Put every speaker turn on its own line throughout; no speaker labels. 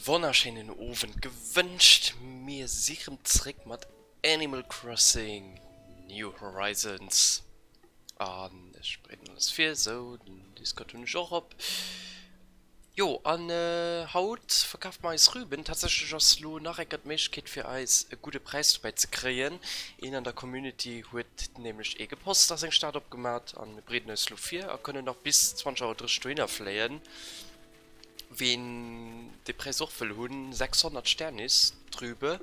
Wonnerschéinen Owend gewënscht. Mir si rëm zréck mat Animal Crossing New Horizons. An ech bereeden alles vir. Sou, den Discord hunn ech och op. Jo, an haut verkafe mer eis Rüben. Tatsächlech ass lo nach eng Kéier d'Méiglechkeet fir eis e gudde Präis dobäi ze kréien. Een an der Community huet nämlech ee gepost a seng Stad opgemat an mir bereeden eis lo vir a kënnen nach bis 20 Auer 30 dohinner fléien. Ween dee Präis och wëll hunn, 600 Sternis d'Rübe,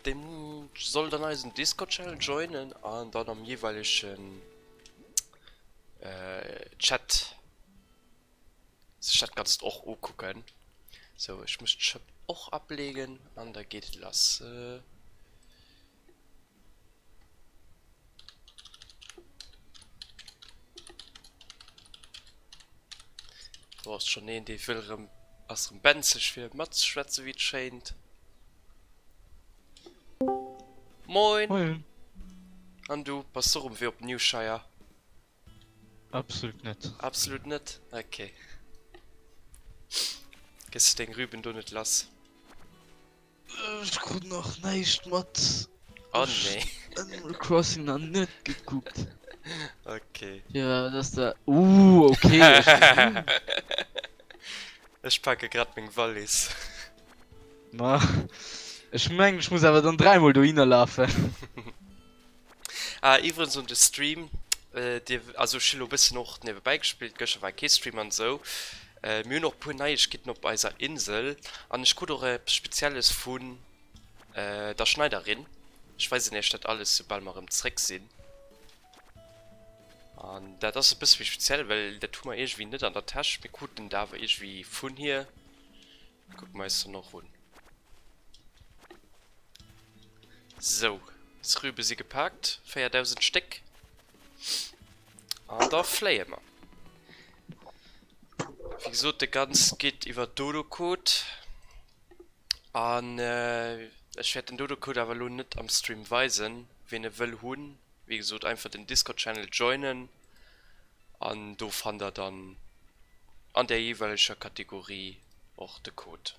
dee soll dann eisen Discord Channel joinen an dann am jeeweilegen Chat sech dat Ganzt och ukucken. Sou, ech muss d'Schëpp och ableegen an da geet et lass. Do ass schonn een, dee wëll erëm, ass erëm benzeg fir matzeschwätzen, wéi et schéint. Moin!
Moien!
An du, bass du och um Wee op Newshire?
Absolut net.
Absolut net? Ok. Gëss de deng Rüben do net lass?
Ech krut nach näischt mat.
Oh nee.
Animal Crossing nach net gekuckt.
Ok.
Ja, dat ass da. Uh, ok.
Ech pake grad meng Wallis.
Ma ech mengen, ech muss awer dann dräimol dohinner lafen.
Ah, iwwregens un de Stream, dir, also ech hu lo e bëssen och niewebäi gespillt, gëschter war kee Stream an esou. Mir hunn och e puer Neiegkeeten op eiser Insel an ech krut och eppes Spezielles vun der Schneiderin. Ech weisen iech dat alles soubal mer erëm zréck sinn. An dat ass e bësse méi speziell, well dat hu mer iergendwéi net an der Täsch. Mir kruten et awer iergendwéi vun hir. Kucke mer eis dann och un. Sou, s Rübe si gepaakt, 4000 Stéck. An da fléie mer. Wéi gesot, de Ganzt geet iwwer Dodo-Code. An ech wäert den Dodo-Code awer elo net am Stream weisen. Ween e wëll hunn, wéi gesot, einfach den Discord-Channel joinen. An do fannt der dann an der jeeweileger Kategorie och de Code.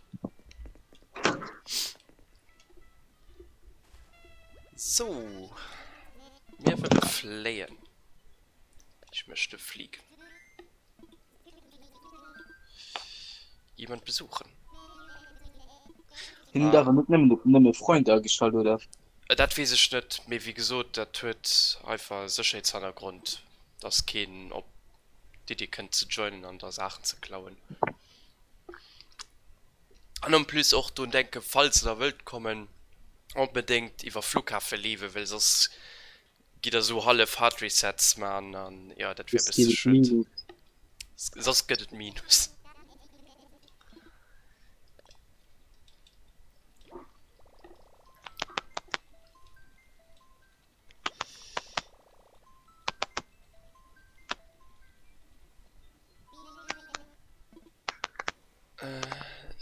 Sou, mir wëlle fléien. Ich möchte fliegen. Jemand besuchen.
Hien huet awer net nëmmen op nëmme Freund ageschalt, oder?
Dat weess ech net, mee wéi gesot, dat huet einfach e Sécherheetshannergrond, dass keen op d'Iddi kënnt ze joinen an da Saachen ze klauen. An en plus och drun denken, falls der wëllt kommen, onbedéngt iwwer Flughafe leewen, well soss gitt der sou hallef Hard Resets man an jo, dat wier e
Soss
bësse
ginn et
schued.
Minus.
Soss gëtt et Minus.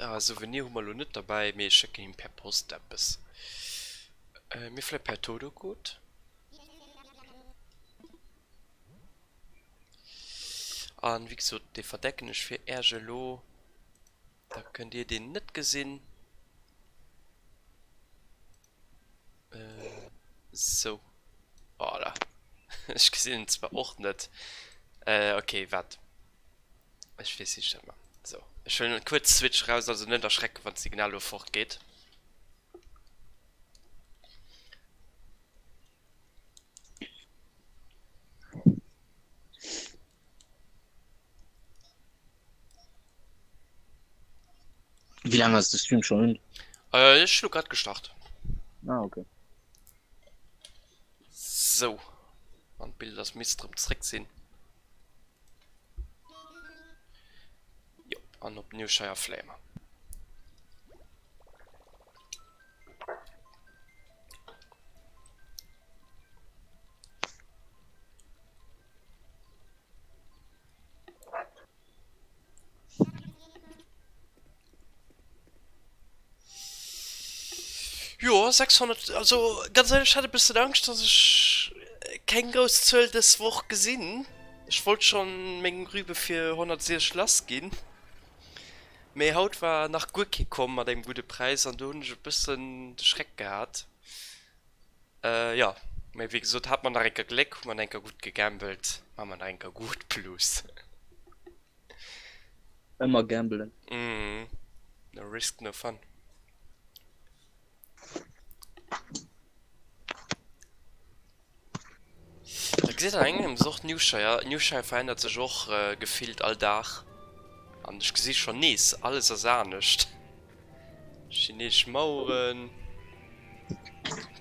Ah, Souvenir hu mer elo net derbäi, mee ech schécken him per Post eppes. Mee vläicht per Todocode? An wéi gesot, dee verdecken ech fir Äerch elo. Da kënnt Dir deen net gesinn. Sou. Voilà. Ech gesinn en zwar och net. Ok, waart. Ech weess wéi ech dat man. Sou. Ech huelen kuerz d'Switch raus, also net erschrecken wann d'Signal elo fort geet.
Wéi laang ass de Stream schon un?
Äh, ech hu grad gestart.
Ah, okay.
Sou. An d'Bild ass misst erëm zréck sinn. Jo, an op Newshire fléie mer. Jo, 600, also ganz éierlech, ech hat e bëssen Angscht, dass ech keng grouss Zuel dës Woch gesinn. Ech wollt schonn meng Rübe fir 106 lass ginn. Mee haut war nach guer kee komm mat engem gudde Präis an do hunn ech e bëssen de Schreck gehat. Jo, mee wéi gesot, hat mer nach eng Kéier Gléck, hu mer nach eng Kéier gutt gegambelt, maache mer nach eng Kéier gutt Plus.
Ëmmer gambelen.
Mm, no risk no fun. Da gesäit an engems och Newshire. Newshire verännert sech och gefillt all Dag. An ech gesi schonn nees, alles ass anescht. Chineesesch Maueren,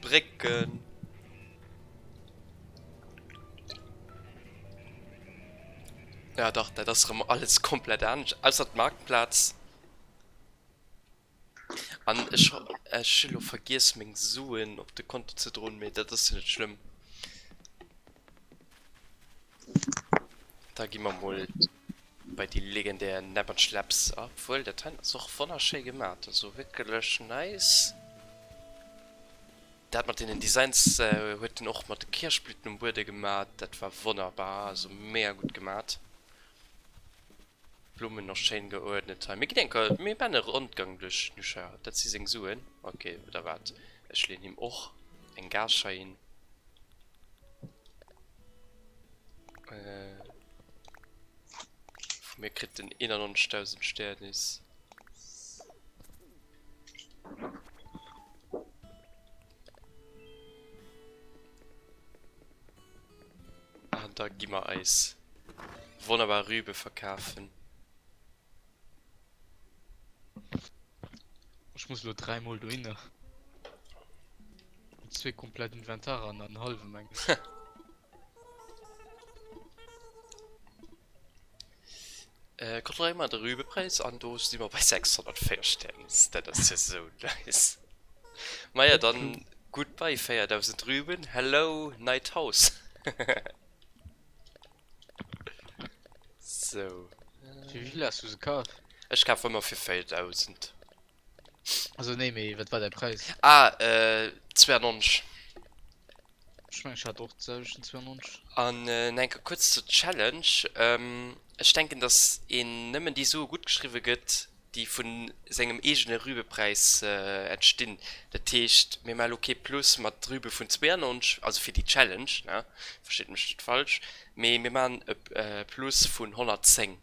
Brécken. Ja dach, dat ass erëm alles komplett anescht, ausser d'Marktplaz. An ech ech hu lo vergiess meng Suen op de Konto ze droen, mee dat ass jo net schlëmm. Da gi mer mol bei déi legendär Nepp an Schlepps. Obwuel, dat hei ass och wonnerschéi gemat, also wierklech nice. Dat mat deenen Designs huet en och mat de Kirschblüten um Buede gemat, dat war wonnerbar, also mega gutt gemat. D'Blummen och schéin geuerdnet hei. Mir ginn eng Kéier, mir man e Rondgang duerch Nusha. Dat si seng Suen. Ok, oder wat? Ech leeën him och eng Gage hei hin. Vu mir kritt en 91.000 Sternis. An da gi mer eis wonnerbar Rübe verkafen.
Ech muss elo 3 mol dohinner. Zwee komplett Inventarer an en halwe mengen ech.
Äh, kontrolléier mal de Rübepräis an do si mer bei 604 Sternis. Dat ass jo sou nice. Maja, dann goodbye 4000 Rüben, hello neit Haus. Sou.
Fir wéivill has du se kaf?
Ech kafe ëmmer fir 4000.
Also nee, mee wat war däi Präis?
Ah, äh, 92.
Ech mengen ech hat och d'selwechten 92.
An nach eng Kéier kuerz zur Challenge. Ech denken, dass een nëmmen déi Sue guttgeschriwwe gëtt, déi vu sengem eegene Rübepräis entstinn. Dat heescht, mir maache lo kee Plus mat Rübe vun 92, also fir déi Challenge, ne, versteet mech net falsch, mee mir maachen e Plus vun 110.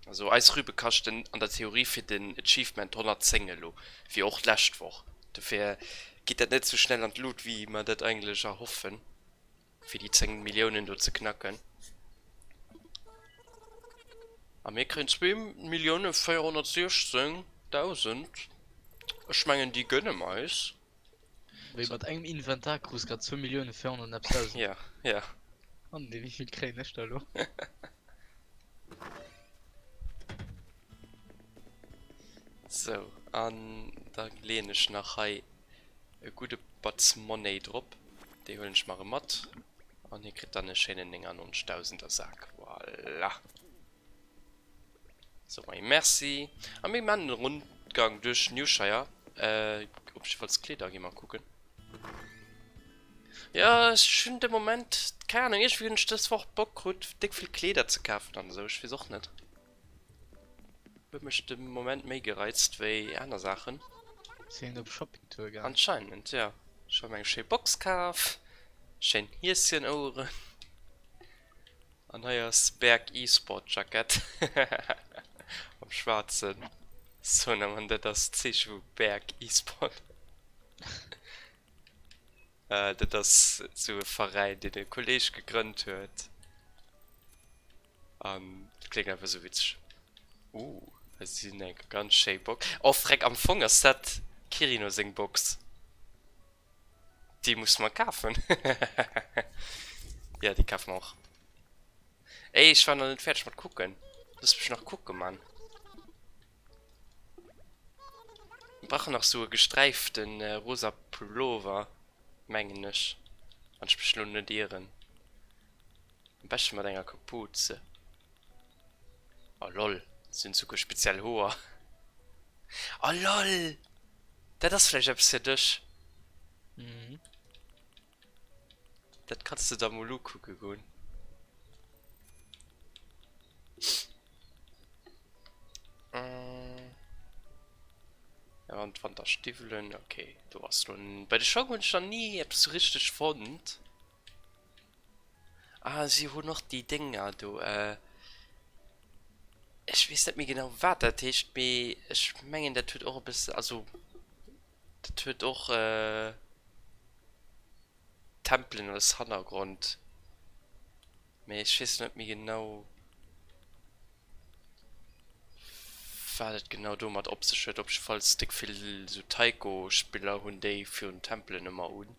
Also eis Rübe kaschten an der Theorie fir den Achievement 110 elo, wéi och d'lescht Woch. Dofir geet dat net sou schnell an d'Lut, wéi mer dat eigentlech erhoffen, fir déi 10 Milliounen do ze knacken. A mir kréien 2.416.000. Ech mengen, déi gënne mer eis.
Wéi mat engem Inventar krus grad zwou Millioune 400 an eppes 1000.
Ja, ja.
Mann, wéi vill kréien ech da elo?
Sou, an da leeën ech nach hei e gudde Batz Money drop. Déi huelen ech mer erëm mat. An hie kritt dann e schéinen 99.000er Sak. Voilà. So mei Merci. A mir man en Rundgang duerch Newshire. Äh, op jiddefalls d'Kleeder gi mer kucken. Ja, ech hunn de Moment, keng Ahnung, iergendwéi hunn ech dës Woch Bock krut, déck vill Kleeder ze kafen an esou. Ech weess och net. Huet mech de Moment méi gereizt wéi aner Saachen.
Sinn op Shoppingtour gaangen?
Anscheinend, ja. Ech hu mer eng schéi Box kaf, schéin Hieschenoueren. An hei ass Berg Esport Jackett am schwaarzen. So na man dat ass d'Zeeche vu Berg Esport. Dat ass sou e Veräin deen e Kolleg gegrënnt huet an dat kléngt einfach sou witzeg. Ooh hei sinn eng ganz schéi Box. Oh freck am Fong ass dat Kirino seng Box. Déi muss mer kafen. Ja, déi kafe mer och. Ey, ech war nach net fäerdeg mat kucken. Looss mech nach kucken, Mann. Mir brauchen nach sou e gesträiften rosa Pullover, mengen ech, wann ech mech elo net ieren. Am beschte mat enger Kapuze. Oh lol, se hunn souguer speziell Hoer. Oh lol! Dat ass vläicht eppes fir dech.
Mhm.
Dat kanns de der mol ukucke goen. An d'Wanterstiwwelen, ok, do ass lo. Bei de Schong hunn ech nach ni eppes sou richteg fonnt. Ah, si hunn och déi Dénger do, ech weess net méi genau wat dat heescht, mee ech mengen dat huet och e bësse, also dat huet och Tempelen als Hannergrond, mee ech weess net méi genau wat et genau domat op sech huet. Op jiddefalls déck vill sou Taiko-Spiller hunn déi virun Tempelen ëmmer un.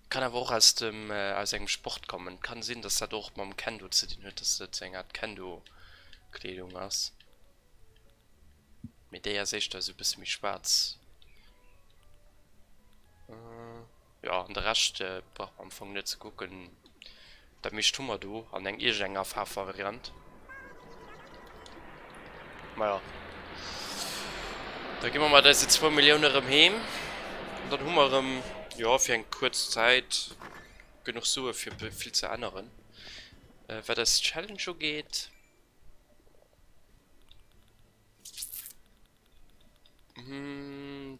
Kann awer och aus dem aus engem Sport kommen. Kann sinn dass dat och mam Kendo ze dinn huet, dass dat sou eng Art Kendo Kleedung ass. Mee déi ass éischter sou bësse méi schwaarz. Jo an de Rescht brauch mer am Fong net ze kucken. Dat meescht hu mer do an eng iergendenger Faarfvariant. Maja. Da gi mer mat eise zwou Millioune rëm heem. An dann hu mer erëm, jo, fir eng kuerz Zäit genuch Sue fir vill ze änneren. Wat eis Challenge ugeet.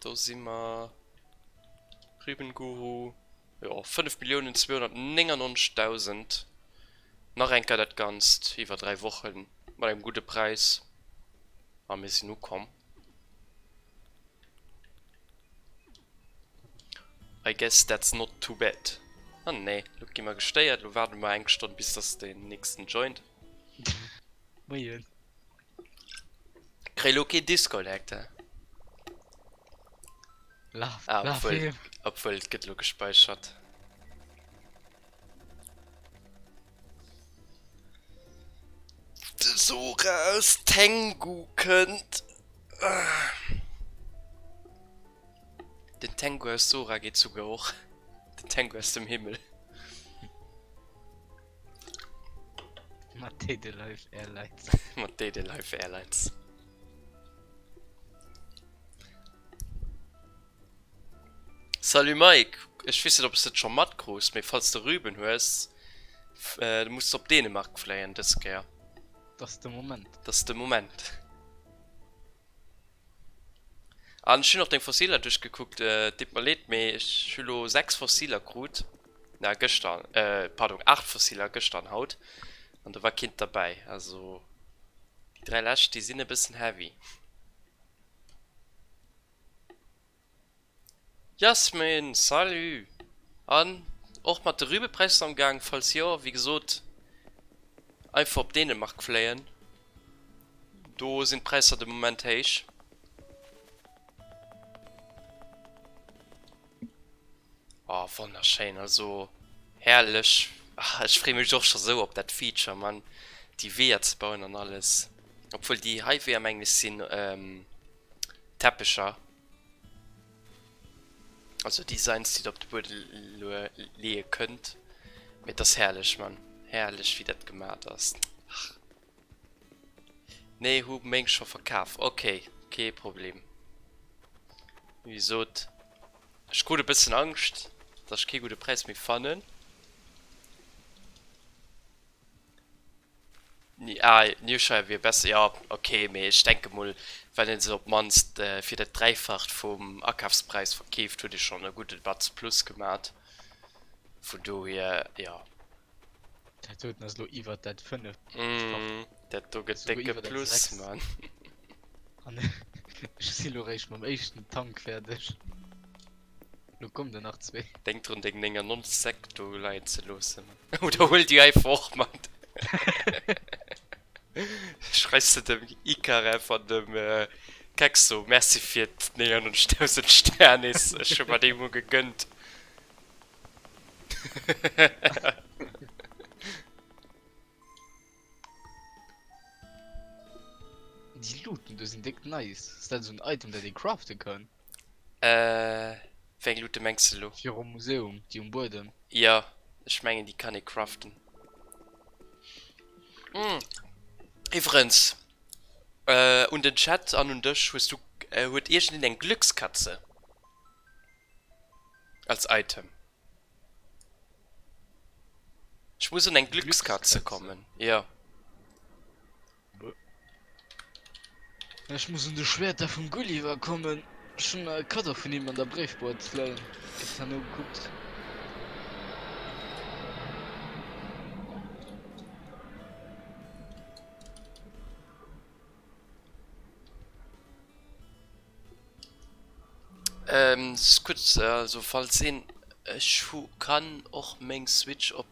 Do si mer. Rübenguru. Jo, 5.299.000. Nach eng Kéier dat Ganzt iwwer 3 Wochen mat engem gudde Präis. A mir sinn ukomm. I guess that's not too bad. Ah nee, lo gi mer gestéiert. Lo waarde mer eng Stonn bis dass deen nächsten joint.
Moien.
Kréi lo kee Disconnect, he?
Laf,
Ah,
laf
obwuel,
heem.
obwuel, et gëtt lo gespäichert. De Sora aus Tengu kënnt. Den Tengu aus Sora geet souguer och. Den Tengu aus dem Himmel.
Mat Dede Life Airlines.
Mat Dede Life Airlines. Salut Mike, ech weess net ob s de et scho matkrus, mee falls de Rüben hues, du muss op Dänemark fléien dës Kéier.
Dat ass de Moment.
Dat ass de Moment. An ech hunn och deng Fossiler duerchgekuckt, et deet mer leed, mee ech hu lo 6 Fossiler krut, na gëschter, pardon 8 Fossiler gëschter an haut, an do war keent derbäi. Also déi 3 lescht, déi sinn e bëssen heavy. Jasmin, salut! An och mat de Rübepräisser am Gaang? Falls jo, wéi gesot, einfach op Dänemark fléien, do sinn d'Präisser de Moment héich. Oh wonnerschéin, also herrlech. Ech free mech och scho sou op dat Feature man, déi Weeër ze bauen an alles. Obwuel déi hei Weeër mengen ech sinn Teppecher. Also Designs déi der op de Buedem leeë kënnt. Mee et ass herrlech Mann, herrlech wéi dat gemat ass. Ach nee, hu meng scho verkaf. Ok, kee Problem. Wéi gesot, ech krut e bëssen Angscht, dass ech kee gudde Präis méi fannen. Ah, Newshire wier besser, jo ok, mee ech denke mol wann een se op d'mannst fir dat dräifacht vum Akafspräis verkeeft huet ee schonn e gudde Batz plus gemat, vun dohier jo.
Dat doten ass lo iwwert dat fënneffacht.
Dat do gëtt décke Plus, Mann.
An ech si lo réischt mam éischten Tank fäerdeg. Lo kommen der nach zwee.
Denk drun deng 99 Säck do leien ze loossen. Oder huel déi einfach och mat. Schreifs de dem Icaref an dem Kexo Merci fir d'99.000 Sternis, ech hu mer déi mol gegönnt.
Déi Luuten do sinn déck nice. Ass dat esou en Item dat ee crafte kann?
Äh, wéi eng Luute mengs de elo?
Virum Museum, déi um Buedem.
Jo, ech mengen déi kann ee craften. Iwwerens, un den Chat an un dech, hues du, huet iergendeen eng Glückskatze als Item? Ech muss un eng Glückskatze kommen, jo.
Ech muss un de Schwerter vum Gulliver kommen. Ech hunn e Kaddo vun him an der Bréifboîte leien. Gëtt herno gekuckt.
Ähm, kuerz, also falls een, ech hu kann och meng Switch op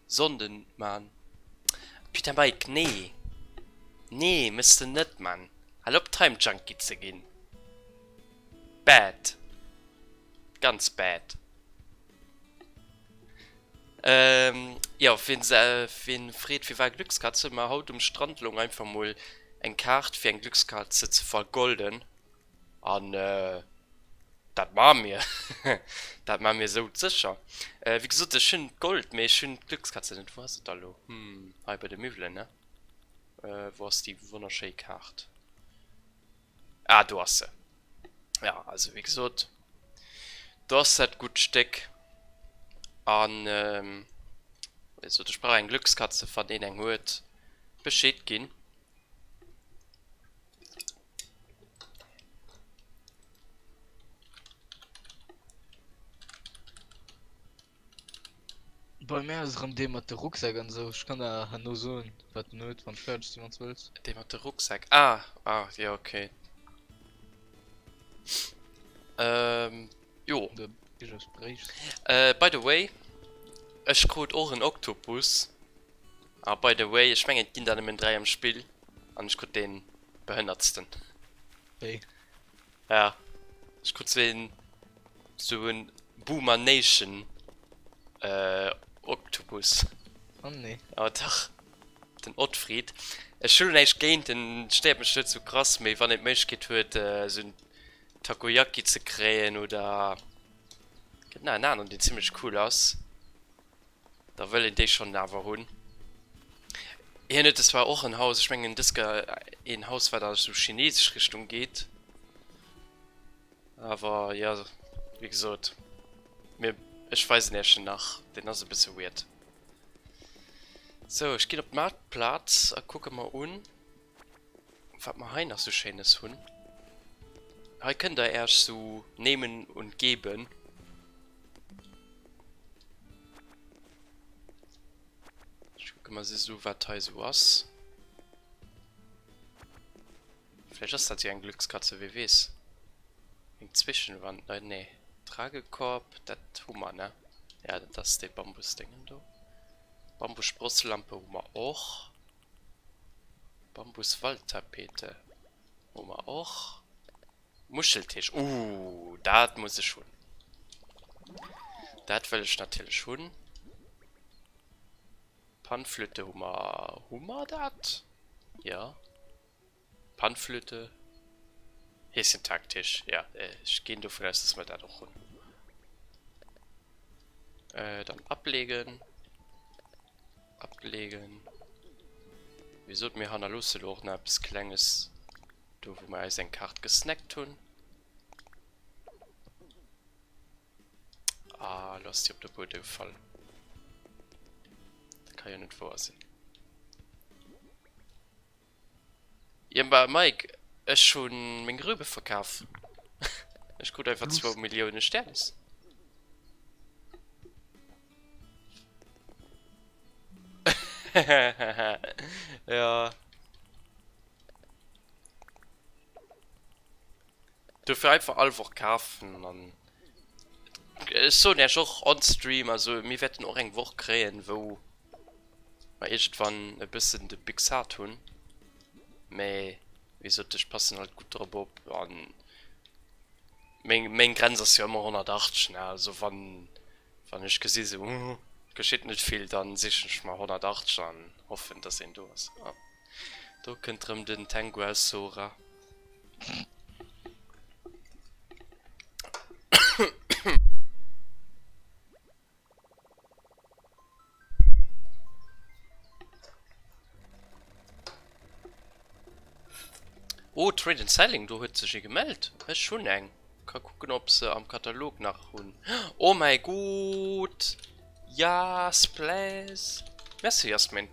Sonnden man. Peter Mike, nee! Nee, mëss de net man. Hal op Time Junkie ze ginn. Bad. Ganz bad. Ähm, jo, wien se, wien freet fir war Glückskatze, ma haut um Strand loung einfach mol eng Kaart fir eng Glückskatze ze vergolden an dat maa mir, dat maa mir sou sécher. Wéi gesot, ech hunn d'Gold, mee ech hunn d'Glückskatze net. Wou ass et da lo? Hm, hei bei de Miwwelen, ne? Wou ass déi wonnerschéi Kaart? Ah, do ass se. Ja, also wéi gesot, do ass dat gutt Stéck. An wéi gesot, ech brauch eng Glückskatze, wann een eng huet, Bescheed ginn.
Bei mär ass erëm dee mat de Rucksäck an esou. Ech kann der herno soen, wat en huet, wann ech fäerdeg sinn, wann s wëlls.
Dee mat de Rucksäck, ah, ah, jo, okay. Ähm, jo.
Du Bijoux bréichs.
Äh, by the way, ech krut och en Oktopus. Ah, by the way, ech mengen et ginn der nëmmen 3 am Spill an ech krut dee behënnertsten.
Wéi?
Ja, ech krut sou een, sou en Boomer Nation Oktopus.
Oh nee.
Oh dach, den Ottfried. Ech hunn näischt géint en, stéiert mech net sou krass, mee wann een d'Méiglechkeet huet sou en Takoyaki ze kréien oder gëtt nach en aneren deen zimlech cool ass. Da wëll een déi schonn awer hunn. Hien huet zwar och en Haus, ech mengen dës Kéier een Haus wat a sou chinesesch Richtung geet. Awer jo, wéi gesot, mir, ech weisen iech en nach, deen ass e bësse weird. Sou, ech ginn op d'Maartplaz a kucke mer un, wat mer hei nach sou Schéines hunn. Hei kënnt der Äech sou nehmen und geben. Ech kucke mer se sou wat hei sou ass. Vläicht ass dat jo eng Glückskatze, wie weess. Eng Zwischenwand, äh nee, Tragekorb, dat hu mer, ne? Ja, dat ass dee Bambusdéngen do. Bambussprosslampe hu mer och. Bambuswaldtapete hu mer och. Muscheltisch, ooh, dat muss ech hunn. Dat wëll ech natierlech hunn. Panflöte hu mer, hu mer dat? Jo. Panflöte. Häschentaktisch, ja, ech ginn dovun aus, dass mer dat och hunn. Dann ablegen. Ablegen. Wéi gesot, mir hannerloosse lo och nach eppes Klenges do, wou mer eis eng Kaart gesnackt hunn. Ah, lo ass déi op de Buedem gefall. Dat ka jo net wouer sinn. Jemba Mike, ech hu meng Rübe verkaf. Ech krut einfach zwou Millioune Sternis. Ja. Dofir einfach all Woch kafen an ech soen Iech och on Stream, also mir wäerten och eng Woch kréien, wou mer iergendwann e bëssen de Big Sat hunn, mä wéi gesot ech passen halt gutt drop op an meng meng Grenz ass jo ëmmer 180 ne, also wann wann ech gesi sou hm geschitt net vill, dann sichen ech mer 180 an hoffen dass een do ass. Oh do kënnt rëm den Tengu aus Sora. Oh, Trade and Selling, do huet sech ee gemellt. Ech hunn eng. Ka kucken, ob se am Katalog nach hunn. Oh mäi Gott! Yas, please! Merci, Jasmin.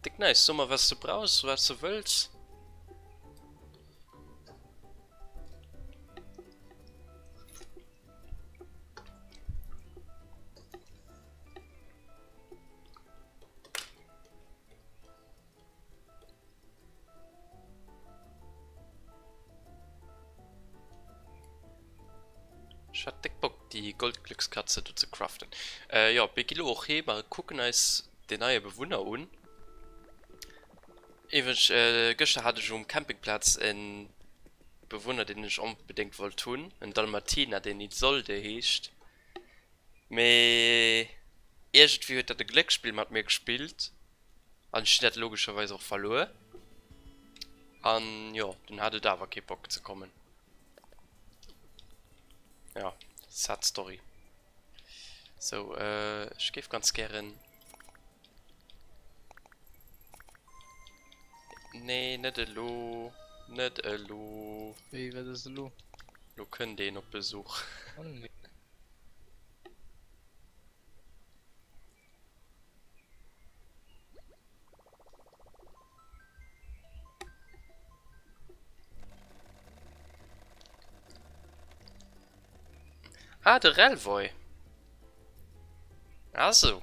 Déck nice, so mer wat s de brauchs, wat s de wëlls. Ech hat déck Bock déi Goldglückskatze do ze craften. Äh jo, mir gi lo och heem a kucken eis den neie Bewunner un. Iwwregens, gëschter hat ech um Campingplaz en Bewunner deen ech onbedéngt wollt hunn, en Dalmatiner deen Isolde heescht. Mee iergendwéi huet dat e Glécksspill mat mir gespillt an ech hunn dat logescherweis och verluer. An jo, dunn hat et awer kee Bock ze kommen. Ja, sad story. Sou, ech géif ganz gären. Nee, net elo, net elo.
Wéi, wat ass elo?
Lo kënnt een op Besuch.
Oh nee.
Ah, de Relvoy. Ah sou.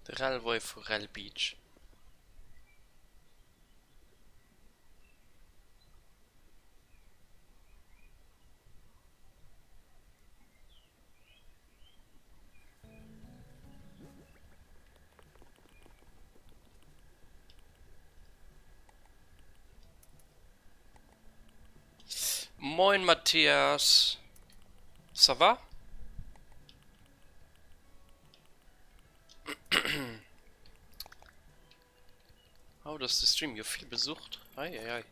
De Rellway vu Rell Beach. Moin Mathias, ça va? Haut ass de Stream jo vill besucht. Ei, ei, ei.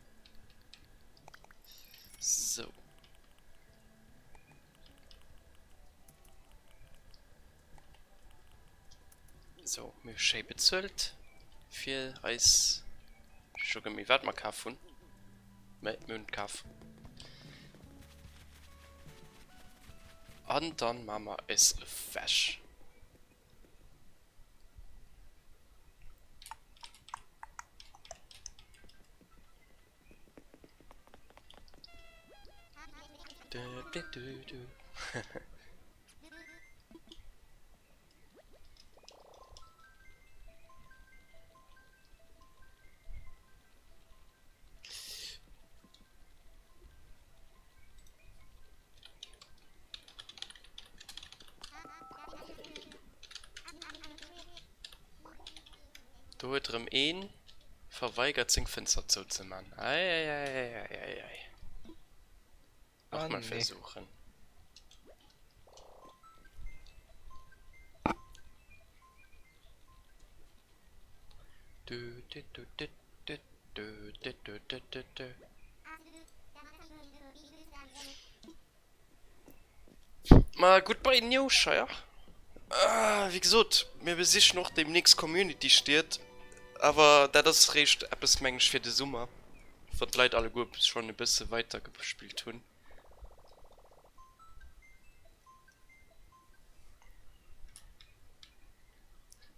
So. So, mir hu schéi bezuelt fir eis, ech scho guer méi wat mer kaf hunn, mä mir hunn et kaf. An dann maa mer eis ewech. Do huet erëm een verweigert seng Fënster zou ze man. Eieieiei.
Ah,
Nach mal
nee.
versuchen. Du, du, du, du, du, du, du, du, du, du, du. Ma goodbye Newshire. Ah, wéi gesot, mir besichen och deemnächst Community-Stied, awer dat ass réischt eppes, meng ech, fir de Summer, wann d'Leit alleguer schonn e bësse weider gespillt hunn.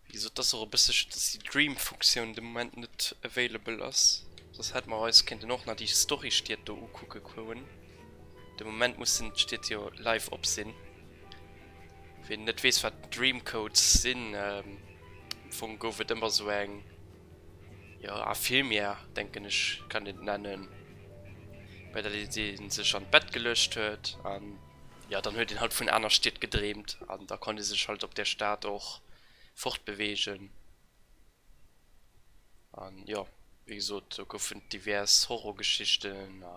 Wéi gesot, et ass och e bësse schued, dass déi Dream-Funktioun de Moment net available ass, soss hätte mer eis kéinten och nach déi Story-Stied do ukucke goen. De Moment mussen d'Stied jo live op sinn. Ween net weess, wat Dream Codes sinn, am Fong gouf et ëmmer sou eng, jo, Infirmière, denken ech, kann een et nennen, bei der ee sech an d'Bett geluecht huet an. Jo, dann huet een halt vun aner Stied gedreemt an da konnt ee sech halt op där Stad och fortbeweegen. An jo, wéi gesot, do goufen et divers Horrorgeschichten a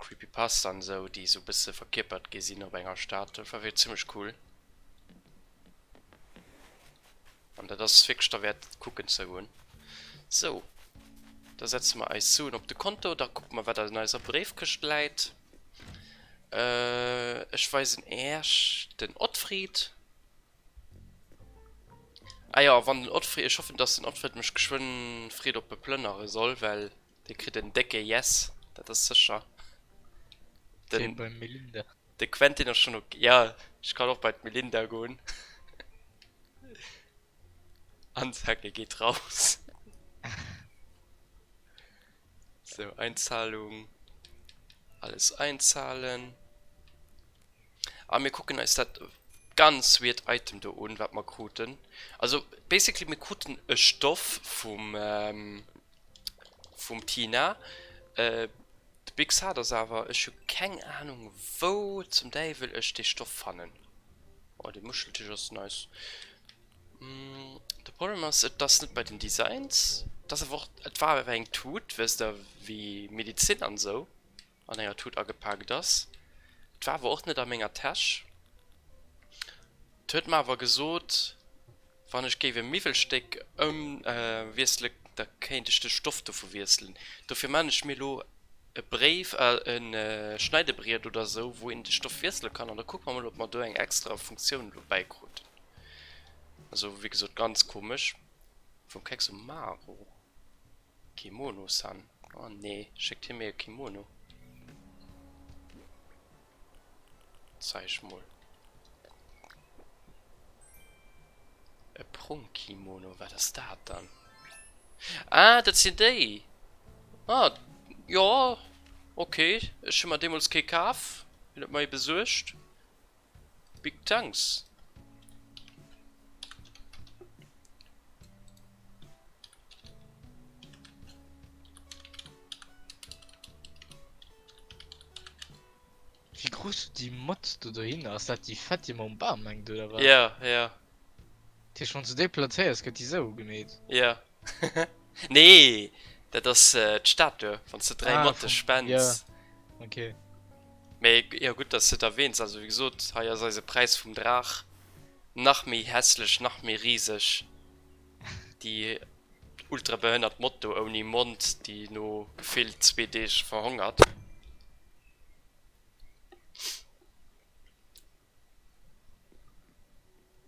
Creepypasta an esou, déi esou e bësse verkierpert gi sinn op enger Stad. Dat war wierklech zimmlech cool. An dat ass wierklech derwäert kucken ze goen. Sou, da setze mer eis Suen op de Konto, da kucke mer wat an eiser Bréifkëscht läit. Ech weisen Äech den Ottfried. Ah jo, wann den Ottfried, ech hoffen dass den Ottfried mech geschwënn freet op e plënnere soll, well dee kritt en décke Yes, dat ass sécher.
Den, beim Melinda.
De Quentin ass schonn ok, jo ech kann och bei d'Melinda goen. Ansage geet raus. Sou, Einzahlung, alles einzahlen. A mir kucken eis dat ganz weird Item do un, wat mer kruten. Also basically mir kruten e Stoff vum ähm, vum Tina. Äh, de Big Sad ass awer, ech hu keng Ahnung wou zum Däiwel ech dee Stoff fannen. Oh, dee Muscheltisch ass nice. Mm, de Problem ass, et ass net bei den Designs. Et ass awer och, et war awer eng Tut, wësst der, wéi Medizin an esou. an enger Tut agepaakt ass. Et war awer och net a menger Täsch. Et huet mer awer gesot, wann ech géif e Miwwelstéck ëmwiessele, da kéint ech de Stoff dovu wiesselen. Dofir man ech mir elo e Bréif, e Schneidebriet oder esou, wou een de Stoff wiessele kann an da kucke mer mol, ob mer do eng extra Funktioun elo bäikruten. Also wéi gesot, ganz komesch. Vum Kexomaro. Kimono-san. Oh nee, schéckt hie mir e Kimono? Zeig mol. E Prunkkimono, wat ass dat dann? Ah, dat sinn déi! Ah, jo, okay. Ech hu mer deemools kee kaf. Hien huet mer ee besuergt. Big Thanks!
Wéi grouss déi Mott do dohinner ass, dat déi fett déi mam Bam hänkt oder wat?
Ja, ja.
Dat heescht wanns du déi plazéiers gëtt déi sou gemeet?
Ja. Nee, dat ass d'Statue, wann s de 3
Ah,
Motte
vum,
spends.
ja, okay.
Mee jo, gutt, dass de et erwähns. Also wéi gesot, hei ass eise Präis vum Draach nach méi hässlech, nach méi riseg. Déi ultra behënnert Mott do ouni Mond, déi no gefillt zwee Deeg verhongert.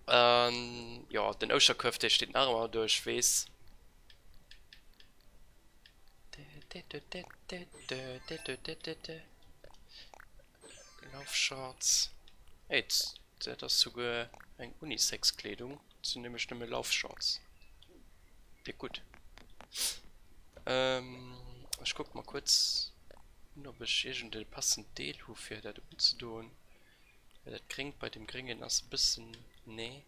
An jo, den Ouschterkuerf, dee steet nach ëmmer do, ech weess. Laufshorts. Ey, dat ass souguer eng Unisex-Kleedung. Dat sinn nämlech nëmme Laufshorts. Déck gutt. Ech kucke mer kuerz un, ob ech iergend e passend Deel hu fir dat unzedoen. Well dat Gréngt bei dem Gréngen ass e bëssen, nee.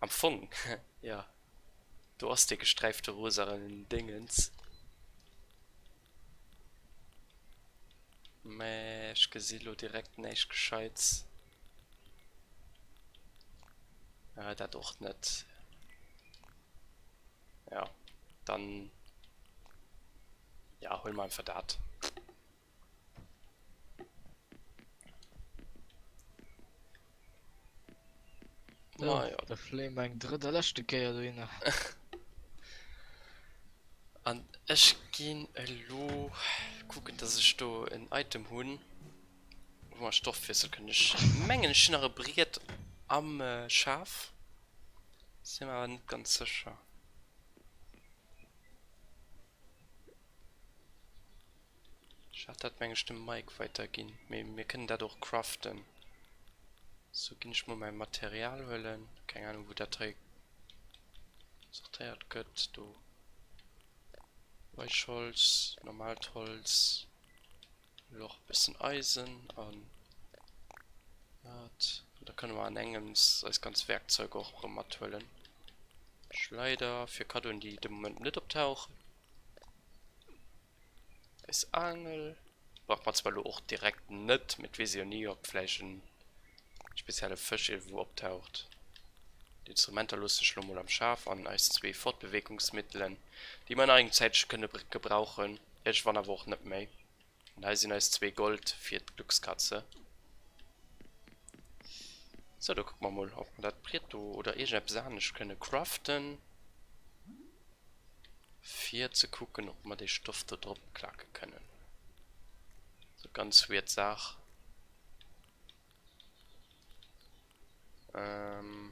Am Fong, jo, do ass dee gesträifte rosaren Déngens. Mä ech gesi lo direkt näischt Gescheits. Ah, dat och net. Ja, dann, ja, huele mer einfach dat.
Ma ja. Da fléie mer eng drëtt a leschte Kéier dohinner.
An ech ginn elo kucken, dass ech do en Item hunn, wou mer Stoff wiessele kënnen. Ech mengen, ech hunn nach e Briet am Schaf, sinn mer awer net ganz sécher. Ech hat dat meng ech dem Mike weiterginn, mee mir kënnen dat och craften. Sou, ginn ech mol mäi Material huelen, keng Ahnung wou dat hei sortéiert gëtt, do Weichholz, normalt Holz, elo och e bëssen Eisen an dat. Da kënne mer an engems eis ganz Werkzeuger och erëm mathuelen. Schleider fir Kaddoen déi de Moment net optauchen. Eis Aangel brauch mer zwar elo och direkt net, mee et weess ee jo ni, ob vläicht en spezielle Fësch iergendwou optaucht. D'Instrumenter loossen ech lo mol am Schaf an eis zwee Fortbewegungsmittelen, déi mer nach eng Zäitche kënne gebrauchen, iergendwann awer och net méi. An hei sinn eis zwee Gold fir d'Gluckskatze. Sou, da kucke mer mol, ob mer dat Briet do oder iergendeppes anescht kënne craften, fir ze kucken, ob mer dee Stoff do drop klake kënnen. Sou, ganz weird Saach. Ähm.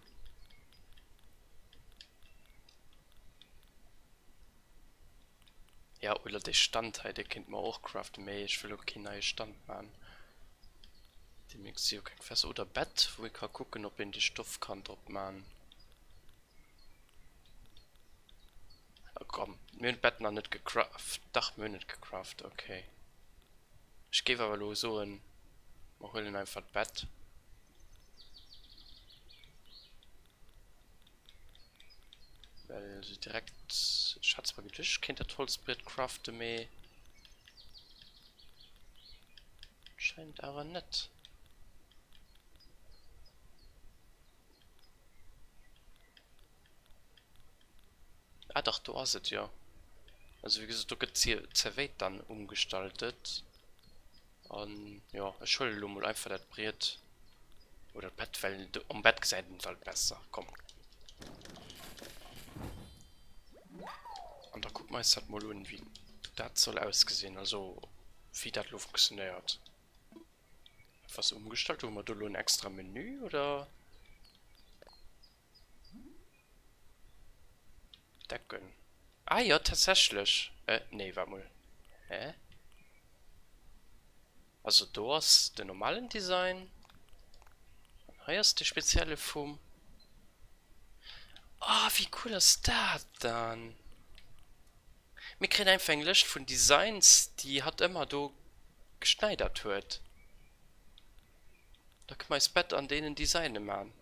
Ja, oder de Stand hei, de kéint mer och craften, mee ech wëll och keen neie Stand man. Deemnächst si jo keng Fässer. Oder Bett, wou ee ka kucken, ob een de Stoff kann drop man. Ah, komm, mir hunn d'Bett nach net gecraft. Dach, mir hunn et gecraft, okay. Ech géif awer elo soen, mer huelen einfach d'Bett. Well se direkt, ech hat zwar geduecht, ech kéint dat Holzbriet craften, mee anscheinend awer net. Ah dach, do ass et jo. Also wéi gesot, do gëtt d'Zerwéit dann umgestaltet. An jo, ech huelen elo mol einfach dat Briet oder d'Bett, well am Bett gesäit een et alt besser. Komm. An da kucke mer eis dat mol un, wéi dat soll ausgesinn, also wéi dat elo funktionéiert. Etwas umgestaltet? Hu mer do elo en extra Menü oder? Decken. Ah jo, tatsächlech. Äh, nee, waart mol. Hä? Also do ass den normalen Design. An hei ass de spezielle vum... Ah, wéi cool ass dat dann? Mir kréien einfach eng Lëscht vun Designs, déi hatt ëmmer do geschneidert huet. Da kënne mer eist Bett an deenen Designe man.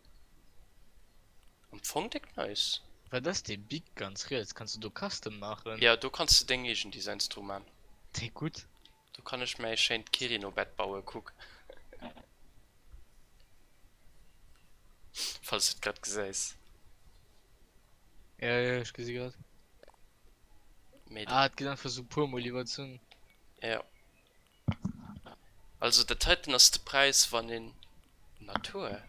Am Fong déck nice.
Wat ass dee Big ganz riets? Kanns du do Custom maachen?
Jo, do kanns du deng eegen Designs dru man.
Déck gutt.
Do kann ech mäi schéint Kirino-Bett bauen, kuck. Falls du et grad gesäis.
Ja, ja, ech gesi grad.
Mee
Ah, et gëtt einfach sou puer mol iwwerzunn.
Ja. Also dat heiten ass de Präis wann een Natur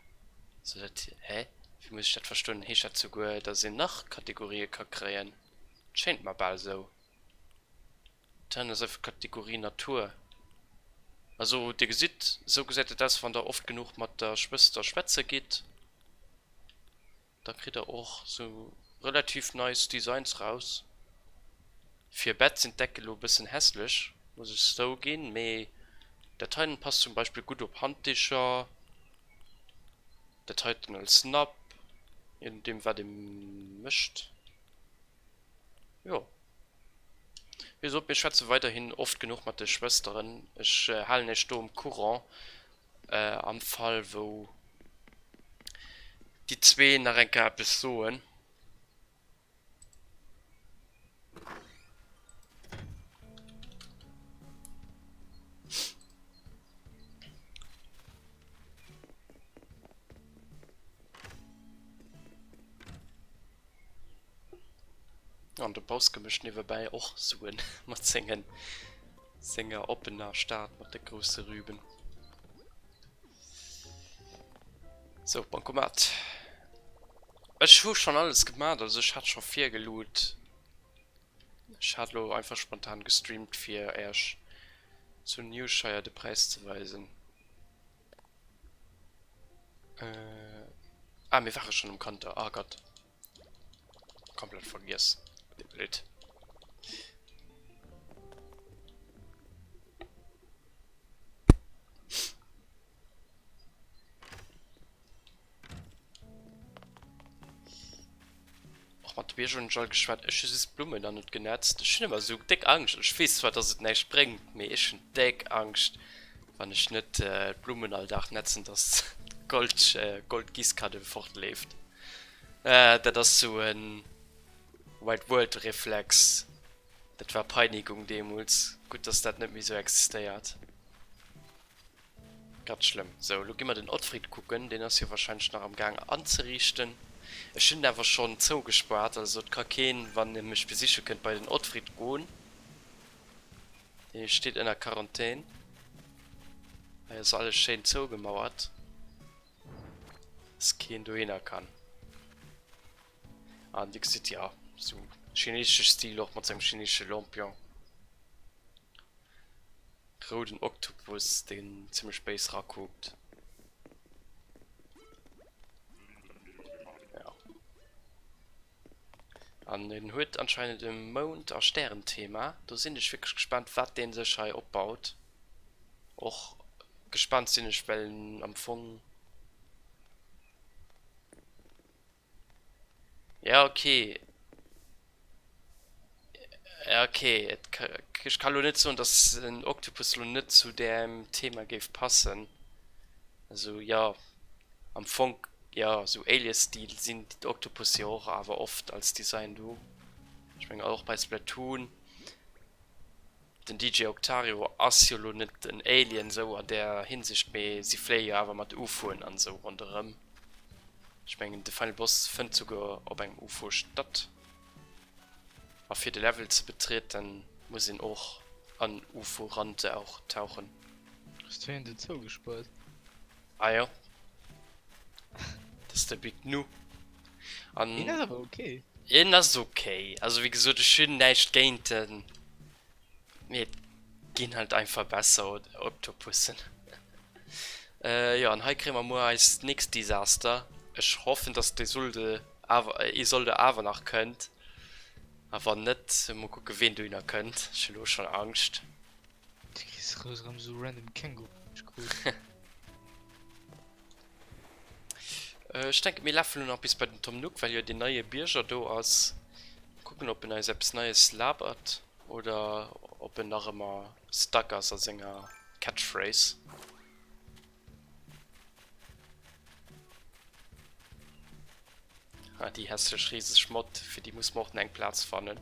soll dat hä? Wéi muss ech dat verstoen? Heescht dat souguer dass een nach Kategorië ka kréien? Et schéint mer bal sou. Dat heiten ass einfach Kategorie Natur. Also dir gesitt, sou gesäit dat aus wann der oft genuch mat der Schwëster schwätze gitt. Da kritt der och sou relativ nice Designs raus. Fir Bett sinn d'Decken lo bëssen hässlech, muss ech zouginn, mee dat heiten passt zum Beispill gutt op Handdicher, dat heiten als Napp, je nodeem wat ee mécht. Jo, wéi gesot, mir schwätze weiderhin oft genuch mat de Schwësteren. Ech halen iech do um Courant am Fall wou déi zwee nach eng Kéier eppes soen. An de Bauske mécht niewebäi och Suen mat sengen senger oppener Stad mat de grousse Rüben. Sou, Bankomat. Ech hu schonn alles gemat, also ech hat scho virgeluut. Ech hat lo einfach spontan gestreamt fir Äerch zu Newshire de Präis ze weisen. Äh, ah, mir ware schonn um Kanter. Ah Gott. Komplett vergiess. Blöd. Och mat de Bierger hunn ech all geschwat. Ech hu just d'Blummen dann net genetzt. Ech hunn ëmmer esou déck Angscht. Ech weess zwar, dass et näischt bréngt, mee ech hunn déck Angscht, wann ech net d'Blummen all Dag netzen, dass d'Gold, Goldgiesskadde fortleeft. Dat ass sou e Wild World Reflex. Dat war Peinigung deemools. Gutt, dass dat net méi sou existéiert. Ganz schlëmm. Sou, elo gi mer den Ottfried kucken. Deen ass jo wahrscheinlech nach am Gaang anzeriichten. Ech hunn en awer schonn zougespaart, also et ka keen, wann e mech besiche kënnt, bei den Ottfried goen. Dee steet ënner Quarantän. Hei ass alles schéin zougemauert, dass keen dohinner kann. An dir gesitt, jo, sou chineesesche Stil och mat sengem chineesesche Lampion. Rouden Oktopus, deen zimmlech béis rakuckt. Ja. An en huet anscheinend e Mound a Stärenthema. Do sinn ech wierklech gespaant, wat dee sech hei opbaut. Och gespaant sinn ech, well en am Fong. Ja, okay. Ja, okay. Et, ech ka lo net soen, dass en Oktopus lo net zu däem Thema géif passen. Also, ja, am Fong, ja, sou Alien-Stil sinn d'Oktopusse jo och awer oft als Design do. Ech mengen och bei Splatoon. Den DJ Octario ass jo lo net en Alien sou an där Hinsicht, mee si fléie jo awer mat UFOen an sou ronderëm. Ech mengen de Final Boss fënnt souguer op engem UFO statt. A fir de Level ze betrieden muss een och an UFO rantauchen.
Hues du hien do zougespuert?
Ah jo. Dat ass de Big Nu. An
Hien ass awer ok.
Hien ass ok. Also wéi gesot, ech hunn näischt géint en. Mee et ginn halt einfach besser Oktopussen. Jo, an hei kréie mer muer eist nächst Desaster. Ech hoffen, dass d'Isolde awer, Isolde awer nach kënnt. A wann net, mol kucke ween dohinner kënnt. Ech hu lo schonn Angscht.
Du kriss rëm sou random Känguru krut.
Ech denken mir lafen lo nach bis bei den Tom Nook, well jo deen neie Bierger do ass. Kucken ob en eis eppes Neies labert oder ob en nach ëmmer stuck ass a senger Catchphrase. Ah, déi hässlech riseg Mod, fir déi muss mer och eng Plaz fannen.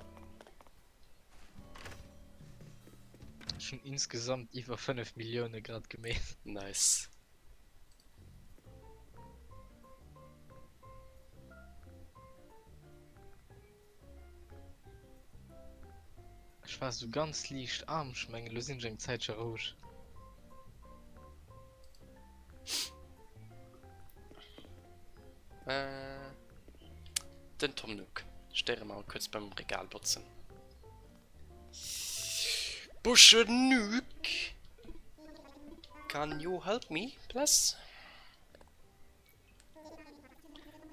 Ech hunn insgesamt iwwer 5 Millioune grad gemeet.
Nice.
Ech war sou ganz liicht arm, ech mengen elo sinn ech eng Zäitche roueg.
Äh, den Tom Nook. Stéiere mer kuerz beim Regal botzen. Busche Nook! Can you help me, please?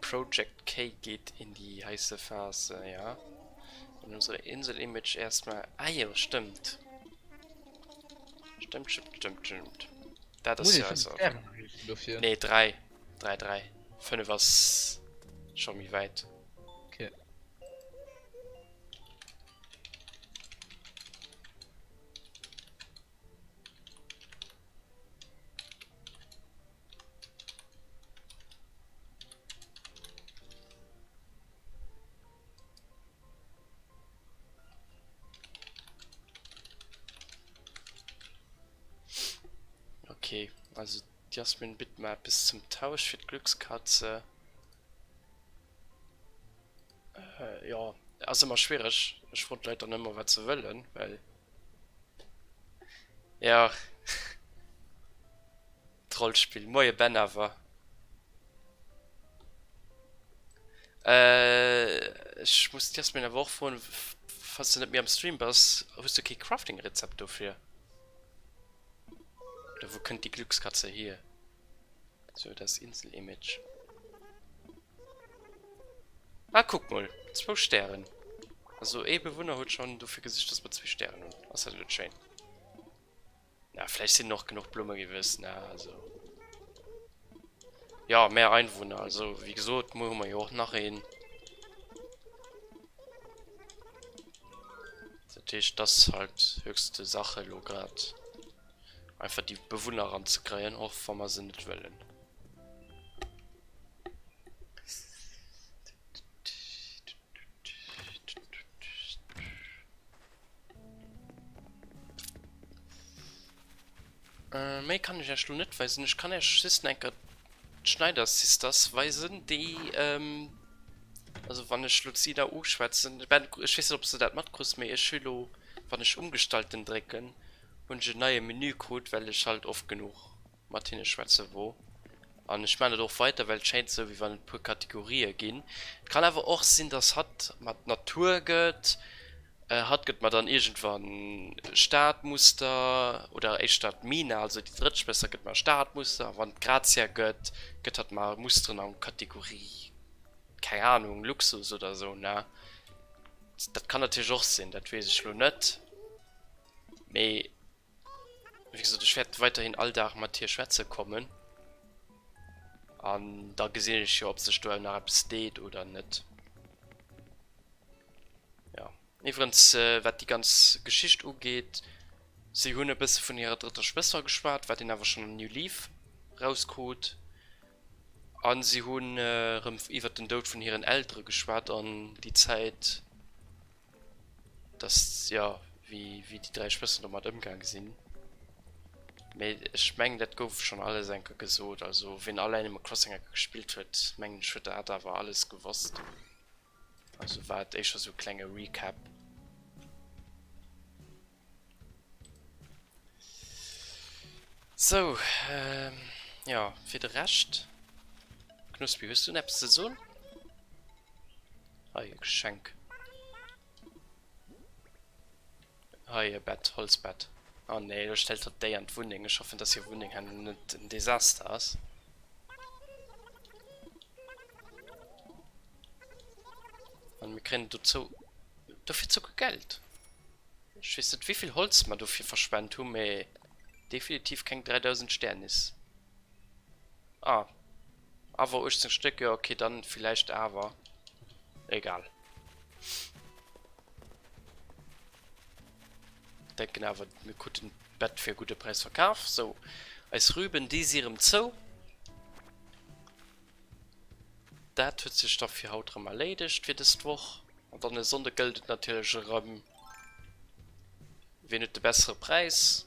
Project K geht in die heiße Phase, ja. Und unsere Insel-Image erstmal. Ah jo, stimmt. Stimmt, stimmt, stimmt, stimmt. Dat ass
Muss
jo
ee
eis
5 Stären erreechen dofir?
Nee, 3. 3, 3. 5 ass scho méi wäit.
Okay.
Okay, also d'Jasmin bitt mer eppes zum Tausch fir d'Glückskatze. Äh, jo, ass ëmmer schwiereg. Ech froen d'Leit dann ëmmer, wat se wëllen, well ja, d'Rollspill. Moie Ben awer. Äh, ech muss d'Jasmin awer och froen, falls du net méi am Stream bass, hues du kee Crafting-Rezept dofir? Oder wou kënnt déi Glückskatze hier? So, das Insel-Image. Ah, kuck mol, zwou Stären. Also ee Bewunner huet schonn dofir gesuergt, dass mer zwee Stären hunn. Ass dat net schéin? Na, vläicht sinn och genuch Blumme gewiss, ne? Also. Ja, mehr Einwohner. Also, wéi gesot, muer hu mer jo och nach een. Dat heescht, dat ass halt höchste Sache elo grad. Einfach déi Bewunner eranzekréien, och wa mer se net wëllen. Méi kann ech Iech lo net weisen. Ech kann Iech just enker d'Schneider Sisters weisen, déi. Also wann ech lo d'Sina uschwätzen, ben ech weess net ob s de dat matkruss, mee ech hu lo wann ech Umgestalten drécken, hunn ech en neie Menü krut, well ech halt oft genuch mat hinne schwätze wor. An ech maan dat och weider, well et schéint sou wéi wann et puer Kategorië ginn. Et kann awer och sinn, dass hatt mer d'Natur gëtt, hatt gëtt mer dann iergendwann Stadmuster oder éischter d'Mina, also déi drëtt Schwëster gëtt mer Stadmuster, a wann d'Grazia gëtt, gëtt hatt mer Musteren an Kategorie, keng Ahnung, Luxus oder sou, ne? Dat kann natierlech och sinn, dat weess ech lo net, mee. Wéi gesot, ech wäert weiterhin all Dag mat hir schwätze kommen. An da gesinn ech jo, ob sech do nach eppes deet oder net. Ja. Iwwerens, wat déi ganz Geschicht ugeet, si hunn e bësse vun hirer drëtter Schwëster geschwat, wat een awer schonn an New Leaf rauskrut. A si hunn erëm iwwer den Doud vun hiren Eltere geschwat an déi Zäit, dass jo wéi wéi déi 3 Schwësteren domat ëmgaang sinn. Mee ech mengen dat gouf schonn alles eng Kéier gesot. Also wien all Animal Crossing eng Kéier gespillt huet, mengen ech huet dat awer alles gewosst. Also war et éischter sou e klenge Recap. Sou, jo fir de Rescht, Knuspi hues du eppes ze soen? Hei e Geschenk. Hei e Bett, Holzbett. Oh nee, elo stellt hatt déi an d'Wunneng. Ech hoffen, dass hir Wunneng herno net en Desaster ass. An mir kréien dozou dofir souguer Geld. Ech weess net wéivill Holz mer dofir verschwent hu, mee definitiv keng 3000 Sternis. Ah, awer 18 Stéck, jo okay, dann villäicht awer. Egal. Denken awer mir kruten d'Bett fir e gudde Präis verkaf. Sou, eis Rüben, déi si rëm zou. Dat huet sech da fir haut rëm erléidegt fir dëst Woch. An dann e Sonnde gëllt et natierlech erëm, wien huet de bessere Präis.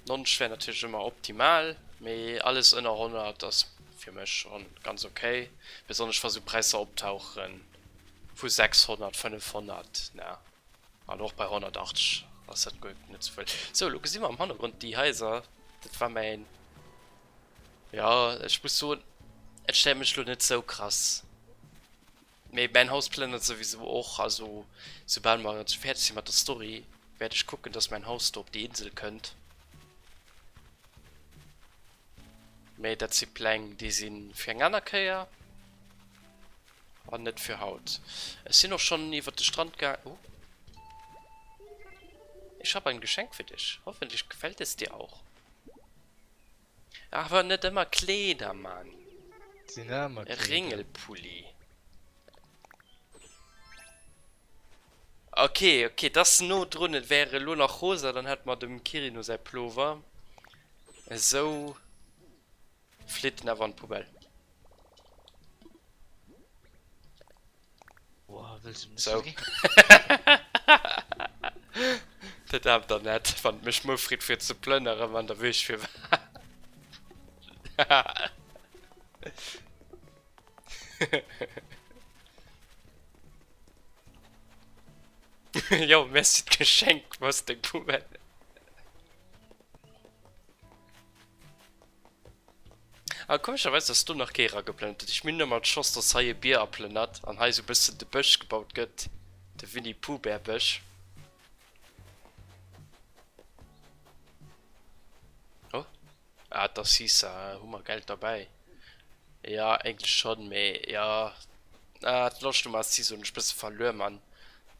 90 wär natierlech ëmmer optimal, mee alles ënner 100 ass fir mech schonn ganz ok, besonnesch wa sou Präisser optauche vu 600, 500, na an och bei 180 ass dat guer net sou wëll. Sou, elo gesi mer am Hannergrond déi Haiser, dat war mäin, jo ech muss soen, et stéiert mech elo net sou krass. Mee mäin Haus plënnert souwisou och, also soubal mer fäerdeg si mat der Story, wäert ech kucken, dass mäin Haus do op déi Insel kënnt. Mee dat si Pläng, déi si fir eng aner Kéier an net fir haut. Ech sinn och schonn iwwer de Strand gaang. Oh. Ich habe ein Geschenk für dich. Hoffentlich gefällt es dir auch. Awer net ëmmer Kleeder, Mann.
Sinn aner
E
Kleeder.
Ringelpulli. Ok, ok, et ass no drun. Et wär elo nach rosa, dann hätt mer dem Quirino säi Plover. Esou flitt en awer an d'Poubelle.
Boah, wëlls du mech
Sou.
verginn?
Dat awer dann net, wann et mech muer freet fir ze plënneren, wann da weess ech firwat. Jo, merci d'Geschenk, wou ass deng Poubelle? A komescherweis ass do nach kee erageplënnert. Dat heescht mir hunn ëmmer d'Chance dass hei e Bier aplënnert an hei esou bëssen de Bësch gebaut gëtt, de Winnie Pooh Bärbësch. Oh, ah et ass Sisa, hu mer Geld derbäi? Jo eigentlech schonn, mee jo, ah d'Loscht um Assise hunn ech bësse verluer Mann,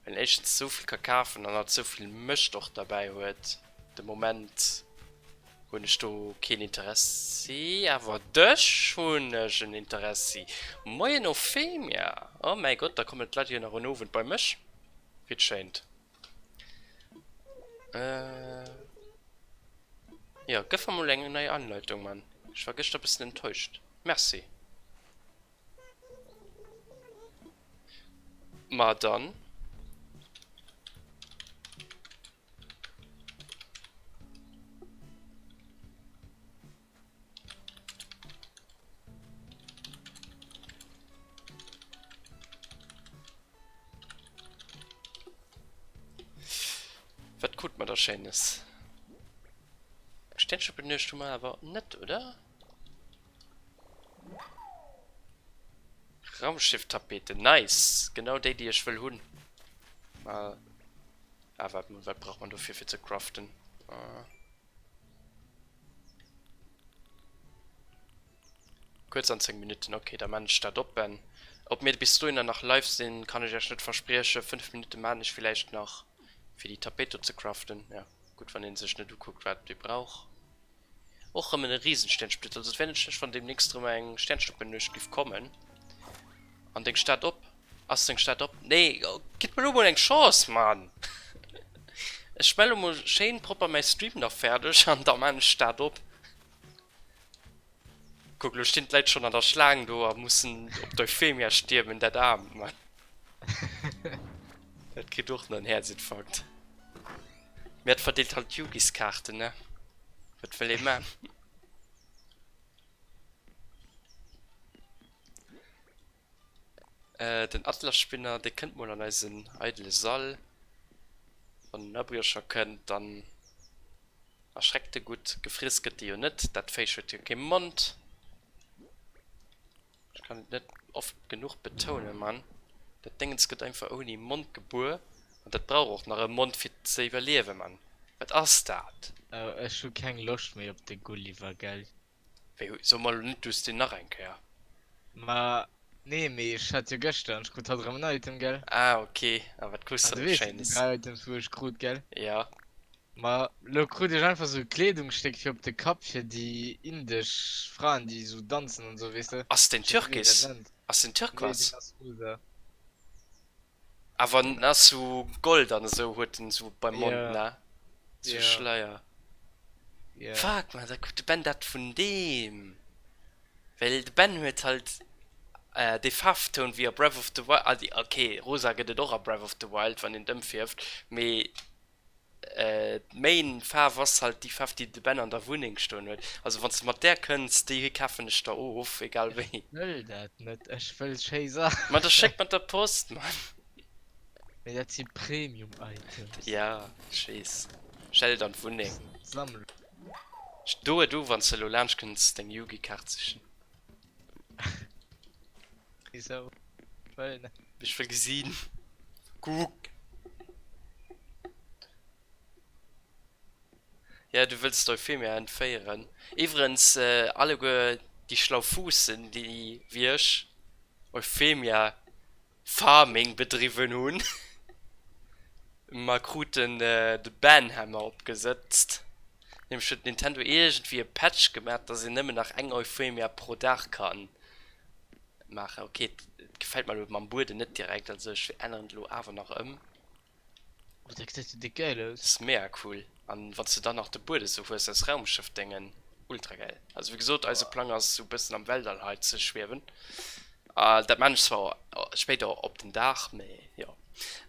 well een éischtens esou vill ka kafen an hatt esou vill Mëscht och derbäi huet de Moment. Hunn ech do keen Interessi? Awer dech hunn ech en Interessi. Moien Euphemia! Oh mäi Gott, da kommen d'Leit jo nach en Owend bei mech, wéi et schéint. Äh, jo, gëff mer mol eng nei Anleitung, Mann. Ech war gëschter bëssen enttäuscht. Merci. Ma dann. Wat krut mer da Schéines? Eng Sternschnuppennuecht hu mer awer net, oder? Raumschiff-Tapete, nice! Genau déi, déi ech wëll hunn. Ah, wat, wat brauch man dofir fir ze craften? Ah. Kuerz an 10 Minutten, ok, da maan ech dat op Ben. Ob mir bis dohinner nach live sinn, kann ech iech net verspriechen. 5 Minutte maan ech villäicht nach fir déi Tapet do ze craften. Ja gutt, wann een sech net ukuckt wat ee brauch. Och rëm en Riesensternsplitter, also et wär net schlecht wann demnächst rëm eng Sternschnuppennuecht giff kommen. An deng Stad op? Ass deng Stad op? Nee, gitt mer lo mol eng Chance, Mann! Ech mell lo mol schéin propper mäi Stream nach fäerdeg an da maan ech d'Stad op. Kuck, lo stinn d'Leit schonn an der Schlaang do a mussen op d'Euphemia stiermen, dat Aarmt, Mann. Dat kritt och nach en Häerzinfarkt. Mä et verdeelt halt Yugiskaarten, ne? Wat wëll ee man? Den Atlasspinner, dee kënnt mol an eisen eidele Sall. Wann en Abriecher kënnt, dann erschreckt e gutt. Gefriess gëtt e jo net, dat Véich huet jo kee Mond. Ech kann et net oft genuch betounen, Mann. Dat Déngens gëtt einfach ouni Mond gebuer an dat brauch och nach e Mond fir ze iwwerliewen, Mann. Wat ass dat?
Ech hu keng Loscht méi op de Gulliver, gell?
Wéi, so mer elo net, du hues deen nach eng Kéier?
Ma nee, mee ech hat jo gëschter an ech krut haut erëm en Item, gell?
Ah, ok. A wat krus
An
de
du
da
weess jo déi
Schéines?
3 Items wou ech krut, gell?
Ja.
Ma lo krut ech einfach sou e Kleedungsstéck fir op de Kapp fir déi indesch Fraen déi sou danzen an sou, weess de?
Ass deen
Ech weess net wéi een
türkis?
dat nennt.
Ass deen
Nee,
türkis?
deen ass rosa.
Awer en ass sou Gold an esou huet en sou beim Mond,
Ja,
ne? Sou
ja,
Schleier.
ja.
Fuck man, da krut de Ben dat vun deem. Well de Ben huet halt dee Faarftoun wéi a Breath of the Wild, ah ok, rosa gëtt et och a Breath of the Wild wann een et ëmfierft, mee D'Main Faarf ass halt déi Faarf déi de Ben an der Wunneng stoen huet. Also wanns de mat där kënns, déi kafen ech der of, egal
Ech
wéi.
wëll dat net, ech wëll schéi Saachen.
Ma da schéck mat der Post, Mann.
Mee dat si Premium Items.
Ja, ech weess. Stell et an d'Wunneng.
Sammlung.
Do et u wanns de elo laanscht kënns deng Yugi-Kaart sichen.
Wisou? Wëll net.
Ech wëll gesinn. Kuck. Ja, du wëlls d'Euphemia entféieren. Iwwerens, alleguer déi schlau Fuussen, déi wéi ech Euphemia Farming bedriwwen hunn, mer kruten de Banhammer opgesëtzt. Nämlech huet Nintendo iergendwéi e Patch gemaach, dass een nëmmen nach eng Euphemia pro Dag kann maachen. Ok, et gefält mer elo mam Bueden net direkt, also ech änneren et elo awer nach ëm.
Oh, dat gesäit jo déck gäil aus.
Ass mega cool. An wanns de dann nach de Buede sou hues aus Raumschëff-Déngen, ultra gäil. Also wéi gesot, eise Plang ass sou bëssen am Weltall hei ze schwiewen. Dat maan ech zwar spéider op den Dag, mee jo.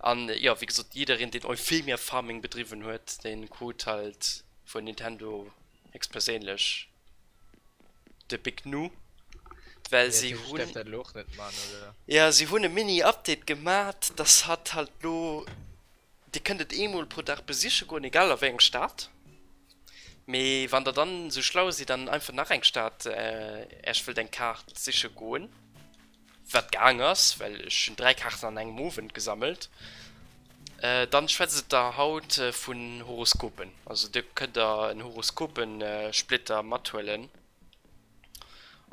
An jo, wéi gesot, jiddereen deen Euphemia Farming bedriwwen huet, deen krut halt vun Nintendo héchstperséinlech de Big Nu, well si hunn, jo si hunn e Mini-Update gemat, dass hatt halt lo, dir kënnt et eemol pro Dag besiche goen, egal a wéi eng Stad, mee wann der dann esou schlau sidd an einfach nach eng Stad Äech wëllt eng Kaart siche goen, wat gaang ass, well ech hunn 3 Kaarten an engem Owend gesammelt, dann schwätzt et der haut vun Horoskopen. Also do kënnt der en Horoskopensplitter mathuelen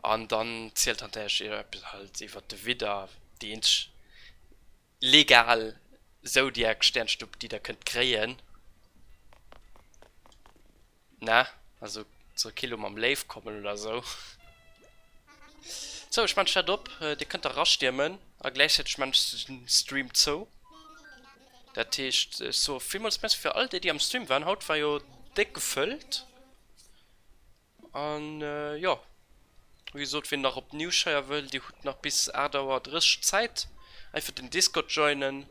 an dann zielt hatt iech eppes halt iwwert de Widder, déi eenzeg legal Zodiac-Sternschnupp déi der kënnt kréien. Na, also soll kee lo mam Léiw kommen oder sou. Sou, ech man d'Chat op, dir kënnt da rastiermen a gläichzäiteg man ech den Stream zou. Dat heescht, ech soe villmools Merci fir all déi, déi am Stream waren. Haut war jo déck gefëllt. An jo, wéi gesot, wien nach op Newshire wëll, dir hutt nach bis 8 Auer 30 Zäit. Einfach den Discord joinen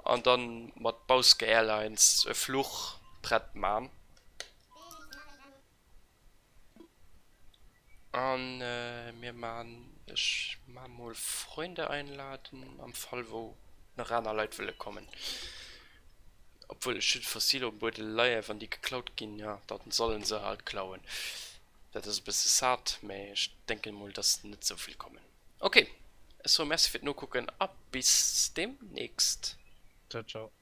an dann mat Bauske Airlines e Fluch prett man. An mir man, ech man mol Freunde einladen am Fall wou nach aner Leit wëlle kommen. Obwuel. Obwuel, ech hunn Fossile um Buedel leien, wann déi geklaut ginn, jo, dann sollen se halt klauen. Dat ass e bësse sad, mä ech denken emol, dass net esou vill kommen. Ok, ech soe Merci fir d'Nokucken a bis deemnächst.
Ciao, ciao.